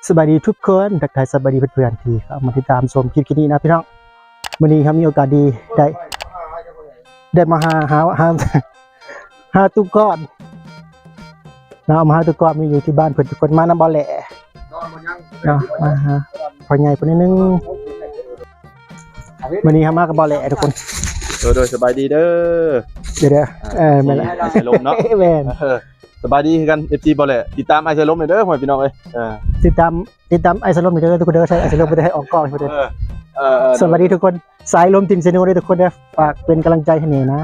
ສະບາຍດີທຸກຄົນ ທັກທາຍສະບາຍດີເພື່ອນໆ ທີ່ເຂົ້າມາຕິດຕາມຊົມຄລິບນີ້ນະພີ່ນ້ອງ. ມື້ນີ້ເຮົາມີໂອກາດດີໄດ້ ໄດ້ມາຫາ ຫາ ຫາ ຫາຕູ້ກ້ອນເນາະ ມາຫາຕູ້ກ້ອນ ມີຢູ່ທີ່ບ້ານເພິ່ນທຸກຄົນ ມານຳບ່າວແຫຼເນາະ ມາຫາພໍ່ໃຫຍ່ເພິ່ນໜ້ອຍໜຶ່ງ. ມື້ນີ້ເຮົາມາກັບບ່າວແຫຼທຸກຄົນ. ໂດຍ ໂດຍ ສະບາຍດີເດີ ເດີ ເດີ ອ່າ ເອີ ແມ່ນລະ ອ້າຍສາຍລົມເນາະ ແມ່ນ ເອີ ສະບາຍດີຄືກັນ ເອັຟຊີ ບ່າວແຫຼ ຕິດຕາມອ້າຍສາຍລົມແດ່ເດີ ພໍ່ແມ່ພີ່ນ້ອງເອີຍ. ເອີ ຕິດຕາມ ຕິດຕາມອ້າຍສາຍລົມເດີທຸກຄົນເດີ ອ້າຍສາຍລົມບໍ່ໄດ້ໃຫ້ອອກກ້ອງເດີ. ເອີ ເອີ ເອີ ສະບາຍດີທຸກຄົນ ສາຍລົມທີມເຊໂນເດີທຸກຄົນເດີ ຝາກເປັນກຳລັງໃຈໃຫ້ແດ່ນະ.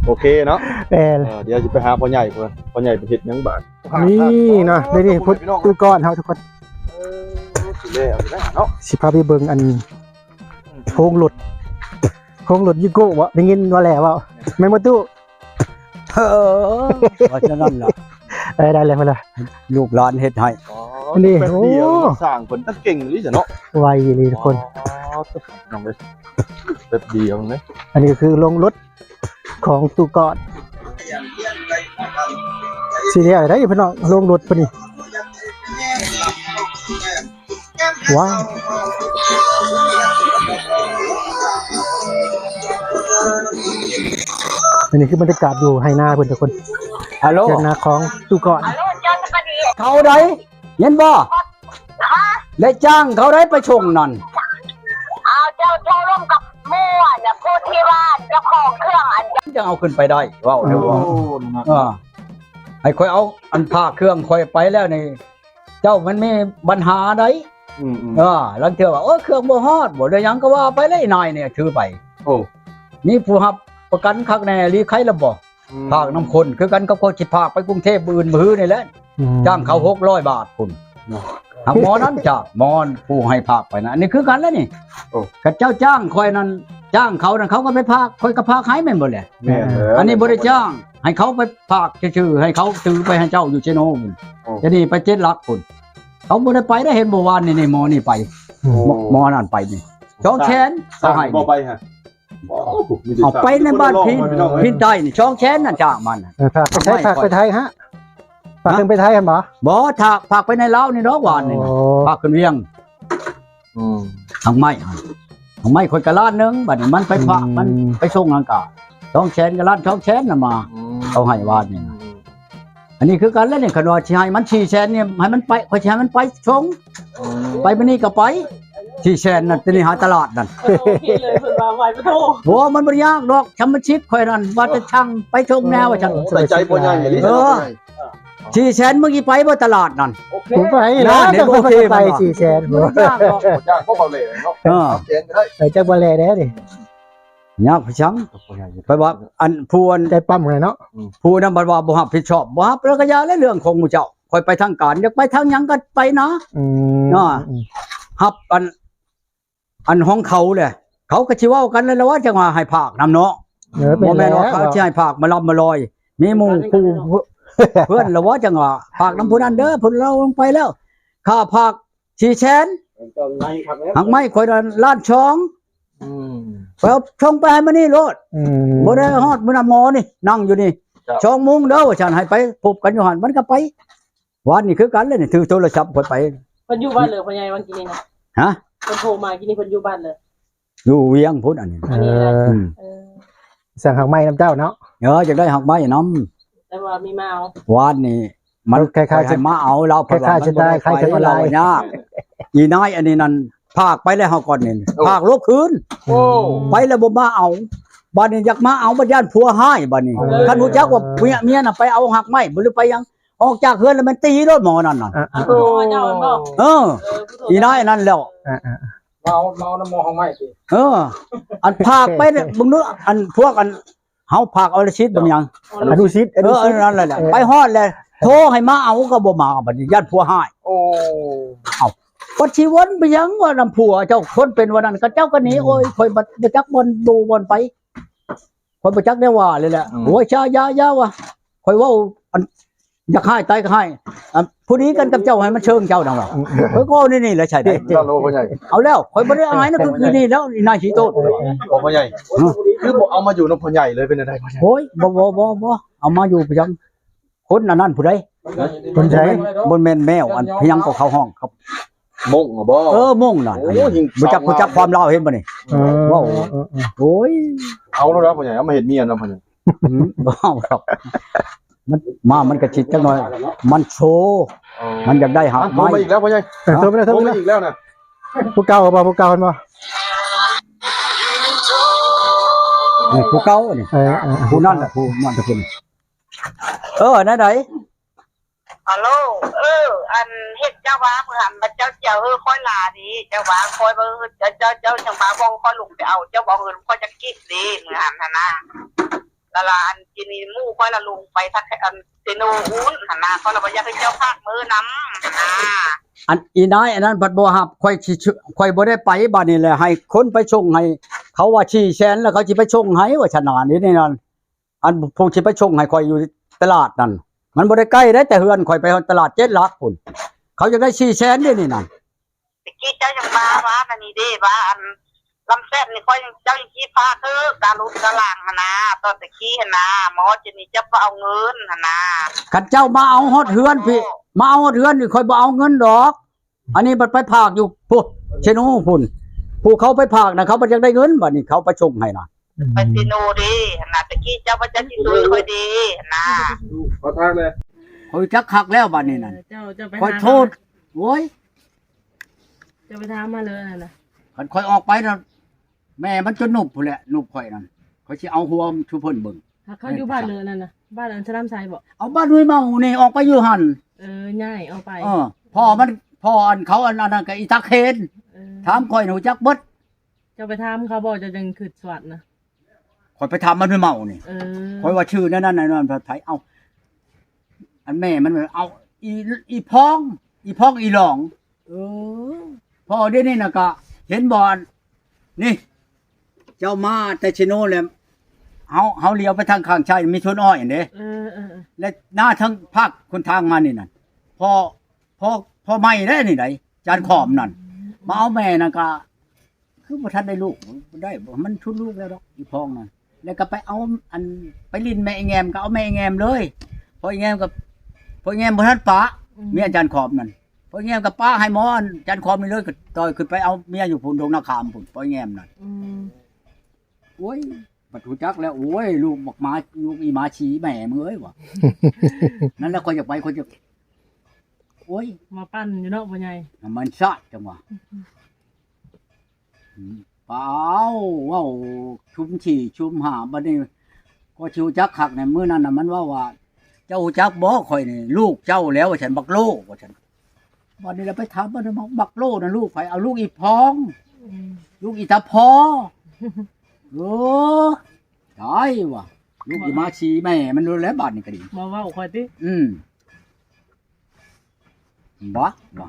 ໂອເຄເນາະ ແມ່ນ ເອີ ດຽວຊິໄປຫາພໍ່ໃຫຍ່ເພິ່ນ ພໍ່ໃຫຍ່ເພິ່ນເຮັດຫຍັງບາດນີ້ເນາະ. ນີ້ ນີ້ພຸດຕູ້ກ້ອນເຮົາທຸກຄົນ ເອີ ຊິແລ້ວແລ້ວເນາະ ຊິພາໄປເບິ່ງອັນ ໂຮງລົດ ໂຮງລົດຢູໂກ້ເບາະ ໄດ້ຍິນວ່າແຫຼເວົ້າ ແມ່ນບໍ່ຕູ້? ເອີ ວ່າຊັ້ນນັ້ນລະ ໄດ້ ໄດ້ແລ້ວພຸ້ນລະ ລູກຫຼານເຮັດໃຫ້. ອໍ ອັນນີ້ ແປັບດຽວ ໂອ້ ຊ່າງເພິ່ນຕັ້ງເກັ່ງອີ່ຫຼີຊະເນາະ ໄວອີ່ຫຼີທຸກຄົນ. ອໍ ນ້ອງເອີຍ ແປັບດຽວເລີຍ. ອັນນີ້ຄືໂຮງລົດຂອງຕູ້ກ້ອນ ຊິແລ້ວໄດ໋ພີ່ນ້ອງ ໂຮງລົດເພິ່ນນີ້. ວ້າວ ອັນນີ້ຄືບັນຍາກາດຢູ່ໄຮ່ນາເພິ່ນທຸກຄົນ. ຮັລໂຫຼ ເຖິງນາຂອງຕູ້ກ້ອນ ເຂົາໄດ ເຫັນບໍ່? ໄດ້ຈ້າງເຂົາໄດ໋ໄປສົ່ງນັ້ນ. ເອົາ ເຈົ້າໂທລົມກັບໝູ່ອັນນະ ຜູ້ທີ່ວ່າເຈົ້າຂອງເຄື່ອງອັນ ຈັ່ງເອົາຂຶ້ນໄປໄດ້ ເວົ້າແລ້ວ ເອີ ໃຫ້ຂ້ອຍເອົາອັນພາເຄື່ອງຂ້ອຍໄປແລ້ວນີ້ ເຈົ້າມັນມີບັນຫາໃດ໋. ອືມໆ ເອີ ລາງເທື່ອວ່າ ໂອ້ຍ ເຄື່ອງບໍ່ຮອດບໍ່ ຫຼືຫຍັງກໍວ່າໄປ ແລ້ວອີ່ນາຍນີ້ຖືໄປ. ໂອ້ ມີຜູ້ຮັບປະກັນຄັກແນ່ ລີໄຄລະບໍ່? ອືມ ພາກນຳຄົນ ຄືກັນກັບຂ້ອຍຊິພາກໄປກຸງເທບມື້ອື່ນມື້ຮືນີ້ແຫຼະ. ອືມ ຈ້າງເຂົາຫົກຮ້ອຍບາດພຸ້ນເນາະ ຫາໝໍນັ້ນຈາກໝໍຜູ້ໃຫ້ພາກໄປນະ ອັນນີ້ຄືກັນແຫຼະນີ້. ໂອ້ ຄັນເຈົ້າຈ້າງຂ້ອຍນັ້ນ ຈ້າງເຂົານັ້ນ ເຂົາກໍໄປພາກ ຂ້ອຍກໍພາກໃຫ້ແມ່ນບໍ່ແຫຼະ? ແມ່ນແລ້ວ ອັນນີ້ບໍ່ໄດ້ຈ້າງ ໃຫ້ເຂົາໄປພາກຊື່ໆ ໃຫ້ເຂົາຖືໄປໃຫ້ເຈົ້າຢູ່ເຊໂນພຸ້ນ. ໂອ້ ຈະໜີໄປເຈັດຫຼັກພຸ້ນ ເຂົາບໍ່ໄດ້ໄປໄດ້ ເຫັນບໍ່ວານນີ້ ໝໍນີ້ໄປ ໂອ້ ໝໍນັ້ນໄປນີ້ ສອງແສນ ເຂົາໃຫ້ ບໍ່ໄປຫະ ເອົາໄປໃນບ້ານພີນ ພີນໃຕ້ນີ້ ສອງແສນນັ້ນຈ້າງມັນ. ເອີ ພາກໄປໄທ ພາກໄປໄທຫະ ພາກເຄື່ອງໄປໄທຫັ້ນບໍ່? ບໍ່ ຖ້າພາກໄປໃນລາວນີ້ດອກ ວານນີ້ນະ ໂອ້ ພາກຂຶ້ນວຽງ. ອືມ ຫາກໄມ້ຫັ້ນ ຫາກໄມ້ຂ້ອຍກໍລ້ານໜຶ່ງ ບາດນີ້ມັນໄປພາກ ອືມ ມັນໄປສົ່ງຫັ້ນກະສອງແສນ ກໍລ້ານສອງແສນນະມາ. ອືມ ເຂົາໃຫ້ວານນີ້ນະ. ອືມ ອັນນີ້ຄືກັນແຫຼະນີ້ ຄັນວ່າຊິໃຫ້ມັນສີ່ແສນນີ້ ໃຫ້ມັນໄປ ຂ້ອຍຊິໃຫ້ມັນໄປສົ່ງ. ອືມ ໄປມື້ນີ້ກໍໄປ ສີ່ແສນນັ້ນ ຕົວນີ້ຫາຕະຫຼາດນັ້ນ. ໂອເຄເລີຍ ເພິ່ນວ່າໄວປະໂທ. ໂອ້ ມັນບໍ່ໄດ້ຍາກດອກ ສະມາຊິກຂ້ອຍນັ້ນ ວ່າແຕ່ຊ່າງໄປສົ່ງແນວວ່າຊັ້ນ. ໂອ້ ໃສ່ໃຈພໍ່ໃຫຍ່ອີ່ຫຼີ. ເອີ ສີ່ແສນ ມຶງຊິໄປບໍ່ຕະຫຼາດນັ້ນ? ໂອເຄ ບໍ່ໄປແລ້ວ ໂອເຄ ໄປສີ່ແສນ ບໍ່ໄດ້ຍາກດອກ. ບໍ່ຍາກ ບໍ່ເອົາແຫຼເນາະ. ເອີ ສາມແສນກໍໄດ້ ໄປຈັກບໍ່ແຫຼແດ່ນີ້ ຍາກໄປຈັ່ງ. ຂ້ອຍວ່າອັນຜູ້ອັນໃຈປ້ຳໄງເນາະ ອືມ ຜູ້ນັ້ນບັດວ່າບໍ່ຮັບຜິດຊອບ ບໍ່ຮັບແລ້ວກໍຢ່າແລ້ວ ເລື່ອງຂອງໝູ່ເຈົ້າ. ຂ້ອຍໄປທາງການ ຢາກໄປທາງຫຍັງກໍໄປນະ. ອືມ ເນາະ ອືມ ຮັບອັນ ອັນຂອງເຂົາແຫຼະ ເຂົາກໍຊິເວົ້າກັນແລ້ວວ່າ ຈັ່ງວ່າໃຫ້ພາກນຳເນາະ. ເອີ ບໍ່ແມ່ນວ່າເຂົາຊິໃຫ້ພາກມາລຳມາລອຍ ມີໝູ່ຄູ່ເພື່ອນແລ້ວວ່າ ຈັ່ງວ່າພາກນຳຜູ້ນັ້ນເດີ ເພິ່ນລາວລົງໄປແລ້ວ ຄ່າພາກສີ່ແສນ ຫາກໄມ້ຂ້ອຍລ້ານສອງ. ອືມ ໄປເອົາສົ່ງໄປໃຫ້ມື້ນີ້ໂລດ. ອືມ ບໍ່ໄດ້ຮອດມື້ນຳໝໍນີ້ ນັ່ງຢູ່ນີ້ ເຈົ້າ ສອງໂມງເດີ ວ່າຊັ້ນ ໃຫ້ໄປພົບກັນຢູ່ຫັ້ນ ມັນກໍໄປ. ວານນີ້ຄືກັນເລີຍນີ້ ຖືໂທລະສັບຂ້ອຍໄປ. ເພິ່ນຢູ່ບ້ານເລີຍ ພໍ່ໃຫຍ່ ວ່າກີ້ນີ້ນະ? ຮະ? ເພິ່ນໂທມາກີ້ນີ້ ເພິ່ນຢູ່ບ້ານເລີຍ? ຢູ່ວຽງພຸ້ນ ອັນນີ້. ອັນນີ້ແຫຼະ ເອີ ອືມ ເອີ ສັ່ງຫາກໄມ້ນຳເຈົ້າເນາະ. ເອີ ຢາກໄດ້ຫາກໄມ້ນຳ ແຕ່ວ່າມີມາເອົາ ວານນີ້ ມັນຄ້າຍໆ ໃຫ້ມາເອົາ ລາວ ຄ້າຍໆ ຊິໄດ້ ຄ້າຍໆ ວ່າຍາກ. ອີນາຍອັນນີ້ນັ້ນ ພາກໄປແລ້ວເຮົາກ່ອນນີ້ ໂອ້ ພາກລົບຄືນ. ໂອ້ ໄປແລ້ວບໍ່ມາເອົາ ບາດນີ້ຢາກມາເອົາ ບັດຢ້ານຜົວຮ້າຍ ບາດນີ້. ເອີ ຄັນຮູ້ຈັກວ່າເມຍ ເມຍນະໄປເອົາຫາກໄມ້ບໍ່ ຫຼືໄປຫຍັງ ອອກຈາກເຮືອນແລ້ວແມ່ນຕີໂລດໝໍນັ້ນນະ. ອ່າ ອ່າ ເອີ ເອີ ອີນາຍອັນນັ້ນແລ້ວ ອ່າ ອ່າ ເມົາ ເມົານຳໝໍຫາກໄມ້ຕິ. ເອີ ອັນພາກໄປເບິ່ງດູ ອັນພວກອັນ ເຮົາພາກອະນຸສິດບໍ່ມີຫຍັງ ອະນຸສິດ ເອີ ອະນຸສິດ ນັ້ນແຫຼະ ເອີ ໄປຮອດແລ້ວ ໂທໃຫ້ມາເອົາກໍບໍ່ມາ ບັດນີ້ຢ້ານຜົວຮ້າຍ. ໂອ້ ເອົ້າ ບັດຊິວົນໄປຫຍັງວ່ານຳຜົວເຈົ້າ ຄົນເປັນວ່ານັ້ນ ຂະເຈົ້າກໍໜີ. ອືມ ໂອ້ຍ ຂ້ອຍບັດບໍ່ຈັກບ່ອນຢູ່ບ່ອນໄປ ຂ້ອຍບໍ່ຈັກແນວວ່າເລີຍແຫຼະ. ອືມ ໂອ້ຍ ຢ່າ ຢ່າ ຢ່າວ່າ ຂ້ອຍເວົ້າອັນ ຢາກຮ້າຍຕາຍກໍຮ້າຍ ອັນຜູ້ດີກັນກັບເຈົ້າໃຫ້ມັນເຊີງເຈົ້ານຳວ່າ. ອືມ ຂ້ອຍກໍເວົ້າແນວນີ້ແຫຼະ ໃຊ່ໄດ້ ເອົາໂລດພໍ່ໃຫຍ່ ເອົາແລ້ວ ຂ້ອຍບໍ່ໄດ້ອາຍນະ ຄືນີ້ແລ້ວ ນາຍຂີ້ໂຕດ. ໂອ້ ພໍ່ໃຫຍ່ ຄືບໍ່ເອົາມາຢູ່ນຳພໍ່ໃຫຍ່ເລີຍ ເປັນຈັ່ງໃດພໍ່ໃຫຍ່? ໂອ້ຍ ບໍ່ ບໍ່ ບໍ່ ບໍ່ ເອົາມາຢູ່ໄປຫຍັງ ຄົນອັນນັ້ນຜູ້ໃດ ຄົນໃດ? ບໍ່ແມ່ນແມວ ອັນຫຍັງກໍເຂົາຮ້ອງ ເຂົາ ມົ້ງບໍ? ເອີ ມົ້ງນັ້ນ ໂອ້ ຍິງ ບໍ່ຈັກ ສາວງາມ ຮູ້ຈັກຄວາມລາວ ເຫັນບໍ່ນີ້? ເອີ ເວົ້າ ເອີ ເອີ ໂອ້ຍ ເອົາໂລດແລ້ວພໍ່ໃຫຍ່ ເອົາມາເຮັດເມຍນຳພໍ່ໃຫຍ່. ອືມ ບໍ່ເອົາດອກ ມັນ ມາ ມັນກະຊິຈັກໜ້ອຍ ມັນໂຊ ອໍ ມັນຢາກໄດ້ຮາກໄມ້ ມາອີກແລ້ວພໍ່ໃຫຍ່. ເອີ ໂທມາແລ້ວ ໂທມາແລ້ວ ໂທມາອີກແລ້ວນະ. ຜູ້ເກົ່າບໍ່? ຜູ້ເກົ່າຫັ້ນບໍ່? ເອີ ຜູ້ເກົ່ານີ້ ເອີ ເອີ ຜູ້ນັ້ນແຫຼະ ຜູ້ນັ້ນ ຜູ້ນີ້. ເອີ ແນວໃດ? ຮັລໂຫຼ ເອີ ອັນເຫັນເຈົ້າວ່າມື້ຫັ້ນ ບາດເຈົ້າຊິເອົາເຮີຂ້ອຍລາເດ້ ເຈົ້າວ່າຂ້ອຍວ່າ ເອີ ເຈົ້າ ເຈົ້າ ເຈົ້າຈັ່ງວ່າບອກຂ້ອຍລົງໄປເອົາ ເຈົ້າບອກເຮີຂ້ອຍຈັກກິດເດ້ ມື້ຫັ້ນຫັ້ນນາ. ລະລະ ອັນທີນີ້ໝູ່ຂ້ອຍລະລົງໄປທາງ ອັນ ເຊໂນພຸ້ນຫັ້ນນາ ຂ້ອຍລະບໍ່ຢາກໃຫ້ເຈົ້າພາກເມີນຳຫັ້ນນາ. ອັນອີນາຍອັນນັ້ນພັດບໍ່ຮັບ ຂ້ອຍຊິ ຂ້ອຍບໍ່ໄດ້ໄປ ບາດນີ້ແຫຼະ ໃຫ້ຄົນໄປສົ່ງໃຫ້ ເຂົາວ່າສີ່ແສນ ແລ້ວເຂົາຊິໄປສົ່ງໃຫ້ ວ່າຊັ້ນນາ ນີ້ນັ້ນ. ອັນຜູ້ທີ່ໄປສົ່ງໃຫ້ຂ້ອຍຢູ່ຕະຫຼາດນັ້ນ ມັນບໍ່ໄດ້ໄກເດ້ ແຕ່ເຮືອນຂ້ອຍໄປຮອດຕະຫຼາດເຈັດຫຼັກພຸ້ນ ເຂົາຢາກໄດ້ສີ່ແສນເດ້ນີ້ນັ້ນ. ຕະກີ້ເຈົ້າຍັງມາວ່າອັນນີ້ເດ້ ວ່າອັນລຳແຊບນີ້ ຂ້ອຍ ເຈົ້າຍັງຂີ້ພາກເອີ ກາລຸນກາຫຼັງຫັ້ນນາ ຕອນຕະກີ້ຫັ້ນນາ ມາຮອດຈຸດນີ້ເຈົ້າບໍ່ເອົາເງິນຫັ້ນນາ. ຄັນເຈົ້າມາເອົາຮອດເຮືອນພີ້ ມາເອົາຮອດເຮືອນນີ້ ຂ້ອຍບໍ່ເອົາເງິນດອກ. ອັນນີ້ມັນໄປພາກຢູ່ພຸ້ນ ເຊໂນພຸ້ນ ຜູ້ເຂົາໄປພາກນະ ເຂົາບໍ່ຢາກໄດ້ເງິນ ບາດນີ້ເຂົາໄປສົ່ງໃຫ້ນະ. ໄປເຊໂນເດ້ຫັ້ນນະ ຕະກີ້ເຈົ້າວ່າເຈົ້າຊິຊ່ວຍຂ້ອຍເດ້ຫັ້ນນະ. ຂໍທາງແດ່ ຂ້ອຍຈັກຄັກແລ້ວບາດນີ້ນັ້ນ. ເອີ ເຈົ້າ ເຈົ້າໄປ ຂ້ອຍໂທດ ໂອ້ຍ ເຈົ້າໄປຖາມມາເລີຍຫັ້ນນະ. ຄັນຂ້ອຍອອກໄປນະ ແມ່ມັນຈົນໜຸບພຸ້ນແຫຼະ ໜຸບຂ້ອຍນັ້ນ ຂ້ອຍຊິເອົາຫົວສູ່ເພິ່ນເບິ່ງ. ຫາກເຂົາຢູ່ບ້ານເລີຍນັ້ນນະ ບ້ານອັນສະໜາມໄຊບໍ? ເອົາ ບ້ານຫ້ວຍເມົານີ້ ອອກໄປຢູ່ຫັ້ນ. ເອີ ຍ້າຍອອກໄປ. ເອີ ພໍ່ມັນ ພໍ່ອັນເຂົາ ອັນ ອັນນັ້ນກະອີຕາເຄນ. ເອີ ຖາມຂ້ອຍຮູ້ຈັກເບິດ. ເຈົ້າໄປຖາມເຂົາບໍ່ ເຈົ້າຈັ່ງຄຶດສວດນະ? ຂ້ອຍໄປຖາມບ້ານຫ້ວຍເມົານີ້. ເອີ ຂ້ອຍວ່າຊື່ແນວນັ້ນແນວນັ້ນ ໃຜ ເອົາ ອັນແມ່ມັນ ເອົາ ອີ ອີພອງ ອີພອງ ອີຫຼອງ. ເອີ ພໍດຽວນີ້ນະກະເຫັນບໍ່ ອັນນີ້ ເຈົ້າມາແຕ່ເຊໂນແລ້ວ ເຮົາ ເຮົາຫຼຽວໄປທາງຂ້າງຊ້າຍມີສວນອ້ອຍຫັ້ນເດ້. ເອີ ເອີ ເອີ ແລະໜ້າທາງພາກຄົນທາງມານີ້ນັ້ນ ພໍ່ ພໍ່ ພໍ່ໃໝ່ເດ້ນີ້ໃດ ຈານຂອມນັ້ນ ມາເອົາແມ່ນັ້ນກະ ຄືບໍ່ທັນໄດ້ລູກ ບໍ່ໄດ້ ມັນຊຸດລູກແລ້ວດອກ ອີພອງນັ້ນ. ແລ້ວກໍໄປເອົາ ອັນ ໄປຫຼິ້ນແມ່ອີແງມ ກໍເອົາແມ່ອີແງມເລີຍ. ພໍ່ອີແງມກໍ ພໍ່ອີແງມບໍ່ທັນປະ ອືມ ເມຍອາຈານຂອມນັ້ນ ພໍ່ອີແງມກໍປະໃຫ້ໝໍ ອາຈານຂອມນີ້ເລີຍ ກໍຕ່ອຍຂຶ້ນໄປເອົາເມຍຢູ່ພຸ້ນ ດົງນາຂາມພຸ້ນ ພໍ່ອີແງມນັ້ນ. ອືມ ໂອ້ຍ ບັດຮູ້ຈັກແລ້ວ ໂອ້ຍ ລູກບັກໝາ ລູກອີໝາສີແມ່ມຶງເອີຍ ວ່າ. ນັ້ນແຫຼະ ຂ້ອຍຢາກໄປ ຂ້ອຍຢາກ ໂອ້ຍ ມາປັ່ນຢູ່ເນາະ ພໍ່ໃຫຍ່ ມັນຊາດ ຈັ່ງວ່າ. ອືມ ປາວ ເວົ້າຊຸມສີ່ຊຸມຫ້າ ບັດນີ້ກໍຊິຮູ້ຈັກຄັກແດ່. ມື້ນັ້ນນະ ມັນເວົ້າວ່າ ເຈົ້າຮູ້ຈັກບໍ່ ຂ້ອຍນີ້ລູກເຈົ້າແລ້ວ ວ່າຊັ້ນ ບັກໂລ ວ່າຊັ້ນ. ບັດນີ້ລະໄປຖາມ ບັກໂລນັ້ນລູກໃຜ? ເອົາ ລູກອີພອງ ອືມ ລູກອີຕາພໍ. ໂອ້ ຕາຍວ່າ ລູກອີໝາສີແມ່ມັນໂລດແລ້ວ ບາດນີ້ກໍດີ ມາເວົ້າຂ້ອຍຕິ. ອືມ ບໍ່ ບໍ່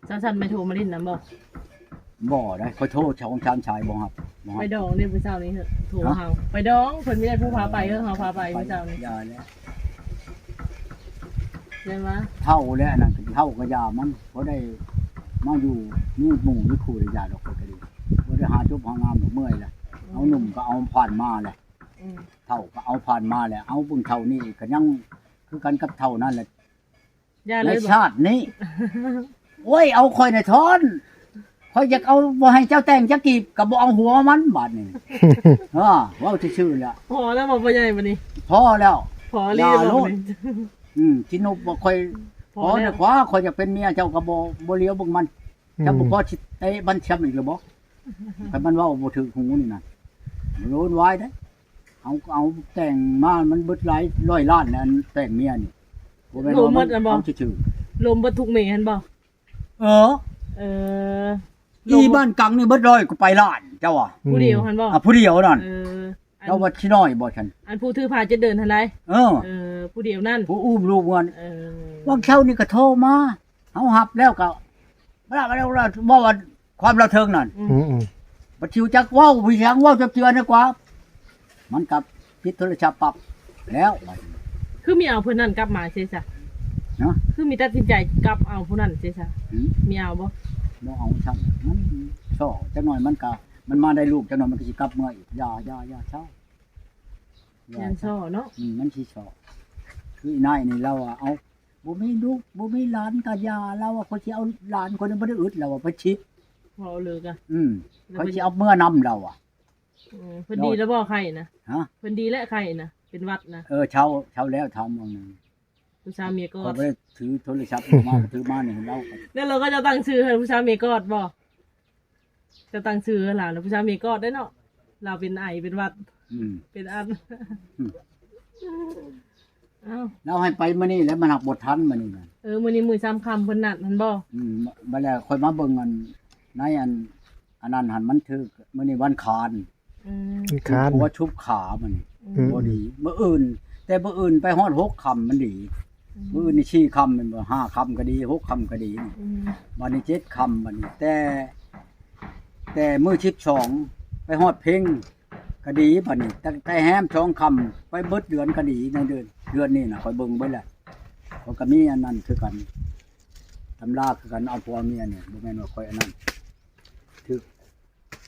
ຊັ້ນໆ ແມ່ໂທມາຫຼິ້ນນຳບໍ່? ບໍ່ໄດ໋ ຂ້ອຍໂທສອງສາມສາຍບໍ່ຮັບ ບໍ່ຮັບ. ໄປດອງເດ້ ມື້ເຊົ້ານີ້ໂທຫາເຮົາ ໄປດອງ ເພິ່ນມີແຕ່ຜູ້ພາໄປ ເອີ ເຮົາພາໄປມື້ເຊົ້ານີ້. ຢ່າແລ້ວ ແມ່ນວ່າ ເຖົ້າແລ້ວ ອັນນັ້ນເຖົ້າກໍຢ່າມັນ ບໍ່ໄດ້ມາຢູ່ມີໝູ່ມີຄູ່ ຢ່າດອກ ຂ້ອຍກໍດີ ບໍ່ໄດ້ຫາຈົບຫາງາມດອກ ເມື່ອຍແລ້ວ. ອືມ ເອົາໜຸ່ມກໍເອົາຜ່ານມາແລ້ວ ອືມ ເຖົ້າກໍເອົາຜ່ານມາແລ້ວ ເອົາເບິ່ງເຖົ້ານີ້ກໍຍັງຄືກັນກັບເຖົ້ານັ້ນແຫຼະ. ຢ່າເລີຍ ໃນຊາດນີ້ ໂອ້ຍ ເອົາຂ້ອຍນະທ້ອນ ຂ້ອຍຢາກເອົາ ບໍ່ໃຫ້ເຈົ້າແຕ່ງຈັກກີບ ກໍບໍ່ເອົາຫົວມັນບາດນີ້. ເອີ ເວົ້າຊື່ໆ ແຫຼະ ພໍແລ້ວບໍ່ ພໍ່ໃຫຍ່ ບາດນີ້ ພໍແລ້ວ ພໍລີ ຢ່າໂລດ ບາດນີ້. ອືມ ຊິນົບບໍ່ ຂ້ອຍ ພໍແລ້ວ ພໍແລ້ວ ຂ້ອຍຢາກເປັນເມຍເຈົ້າກໍບໍ່ ບໍ່ຫຼຽວເບິ່ງມັນ. ອືມ ຈຳບໍ່ພໍຊິເຕະມັນຊ້ຳອີກແລ້ວບໍ່? ຄັນມັນເວົ້າບໍ່ຖືກຫູນີ້ນະ ໂດນວາຍເດ້. ເອົາ ເອົາແຕ່ງມາ ມັນເບິດຫຼາຍຮ້ອຍລ້ານແລ້ວ ແຕ່ງເມຍນີ້ ບໍ່ແມ່ນວ່າມັນເອົາຊື່ໆ ລົມເບິດທຸກເມຫັ້ນບໍ່? ເອີ ເອີ ອີບ້ານກັງນີ້ເບິດຮ້ອຍກວ່າປາຍລ້ານ ເຈົ້າວ່າ ຜູ້ດຽວຫັ້ນບໍ່? ອ່າ ຜູ້ດຽວນັ້ນ ເອີ ເຈົ້າວ່າຊິນ້ອຍບໍ່ຊັ້ນ? ອັນຜູ້ຖືພາເຈັດເດີນຫັ້ນໃດ? ເອີ ເອີ ຜູ້ດຽວນັ້ນ ຜູ້ອຸ້ມລູກເງິນ. ເອີ ຫວ່າງເຊົ້ານີ້ກໍໂທມາ ເຮົາຮັບແລ້ວກໍ ເວົ້າວ່າຄວາມລາວເທິງນັ້ນ ອືມ ອືມ ບໍ່ຮູ້ຈັກເວົ້າ ບໍ່ຮູ້ຫຍັງເວົ້າຈັກເທື່ອນີ້ກວ່າ ມັນກໍປິດໂທລະສັບປັບແລ້ວ. ຄືມີເອົາຜູ້ນັ້ນກັບມາເສຍຊະ ເນາະ ຄືມີຕັດສິນໃຈກັບເອົາຜູ້ນັ້ນເສຍຊະ. ຫືມ ມີເອົາບໍ່? ບໍ່ເອົາຊ້ຳ ມັນສໍ້ຈັກໜ້ອຍ ມັນກໍ ມັນມາໄດ້ລູກຈັກໜ້ອຍ ມັນກໍຊິກັບເມືອອີກ. ຢ່າ ຢ່າ ຢ່າ ເຊົາ ຢ່າ ມັນສໍ້ເນາະ ອືມ ມັນຊິສໍ້. ຄືອີນາຍນີ້ລາວວ່າ ເອົາ ບໍ່ມີລູກບໍ່ມີຫຼານກໍຢ່າ ລາວວ່າ ຂ້ອຍຊິເອົາຫຼານ ຂ້ອຍຍັງບໍ່ໄດ້ອຶດ ລາວວ່າ ໄປສິບ ເວົ້າເລີກອະ ອືມ ແລ້ວ ຂ້ອຍ ເພິ່ນ ຊິເອົາເມືອນຳ ລາວວ່າ. ເອີ ເພິ່ນດີແລ້ວບໍ່ ໄຂ້ນະ? ຮະ? ເພິ່ນດີແລ້ວ ໄຂ້ນະ ເປັນຫວັດນະ. ເອີ ເຊົາ ເຊົາແລ້ວ ຖາມວ່ານັ້ນ ຜູ້ສາວເມຍກອດ ຂ້ອຍບໍ່ໄດ້ຖືໂທລະສັບມາ ຖືມານີ້ ລາວກໍ ແລ້ວລາວກໍຈະຕັ້ງຊື່ໃຫ້ຜູ້ສາວເມຍກອດບໍ່? ຈະຕັ້ງຊື່ໃຫ້ລາວ ແລ້ວຜູ້ສາວເມຍກອດໄດ້ເນາະ ລາວເປັນໄອ ເປັນຫວັດ ອືມ ເປັນອັນ ອືມ ອ້າວ ລາວໃຫ້ໄປມື້ນີ້ແຫຼະ ມັນຫາກບໍ່ທັນມື້ນີ້ນະ. ເອີ ມື້ນີ້ມື້ສາມຄ່ຳເພິ່ນນັດຫັ້ນບໍ່? ອືມ ບັດແລ້ວຂ້ອຍມາເບິ່ງອັນ ໃນອັນ ອັນນັ້ນຫັ້ນ ມັນຖືກ ມື້ນີ້ວັນຄານ ອືມ ວັນຄານ ຫົວຊຸບຂາມັນ ອືມ ບໍ່ດີ ມື້ອື່ນ ແຕ່ມື້ອື່ນໄປຮອດຫົກຄ່ຳມັນດີ ອືມ ມື້ອື່ນນີ້ສີ່ຄ່ຳແມ່ນບໍ່ ຫ້າຄ່ຳກໍດີ ຫົກຄ່ຳກໍດີ ອືມ ບັດນີ້ເຈັດຄ່ຳ ບັດນີ້ ແຕ່ ແຕ່ມື້ສິບສອງໄປຮອດເພັງກໍດີ ບັດນີ້ ແຕ່ ແຕ່ແຮມສອງຄ່ຳໄປເບິດເດືອນກໍດີ ໃນເດືອນ ເດືອນນີ້ນະ ຂ້ອຍເບິ່ງເບິດແລ້ວ ຂ້ອຍກໍມີອັນນັ້ນຄືກັນ ຕຳລາຄືກັນ ເອົາຜົວເມຍນີ້ ບໍ່ແມ່ນວ່າຂ້ອຍອັນນັ້ນ ຖືກ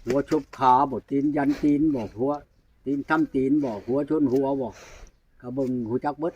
ຫົວຊຸບຂາບໍ່ ຕີນຢັນຕີນບໍ່ ຫົວ ຕີນທຳຕີນບໍ່ ຫົວຊົນຫົວບໍ່ ກໍເບິ່ງຮູ້ຈັກເບິດ